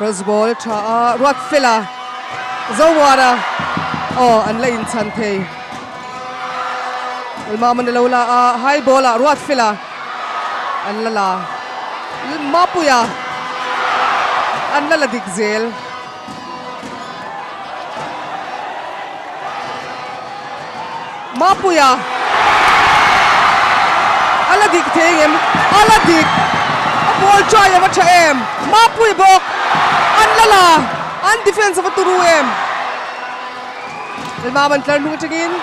First ball tha a ruat fel a Zomuana aw an la inchhan thei. Lalmama ni lo la a high ball ah ruat fel a an la la Mapuia an la la dik zel. Mapuia a la dik thei engem? A la dik! A ball try a va tha em? Mapui bawk an la la, an defense a va turu em? Lalmam an tlar hnung atangin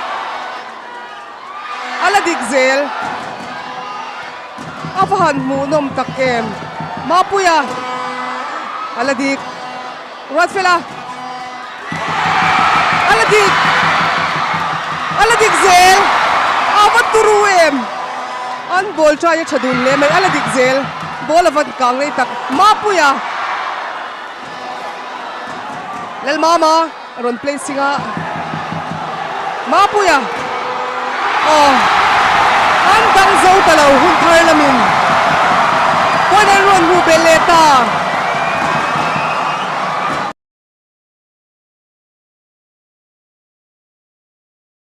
a la dik zel. A va han hmuhnawm tak em? Mapuia a la dik. Ruatfela a la dik a la dik zel a va turu em an ball try a tha dun hle mai a la dik zel ball a va kang rei tak Mapuia Lalmama a rawn play sing a Mapuia aw an dang zo ta lo hun thar lamin point an rawn hmu belh.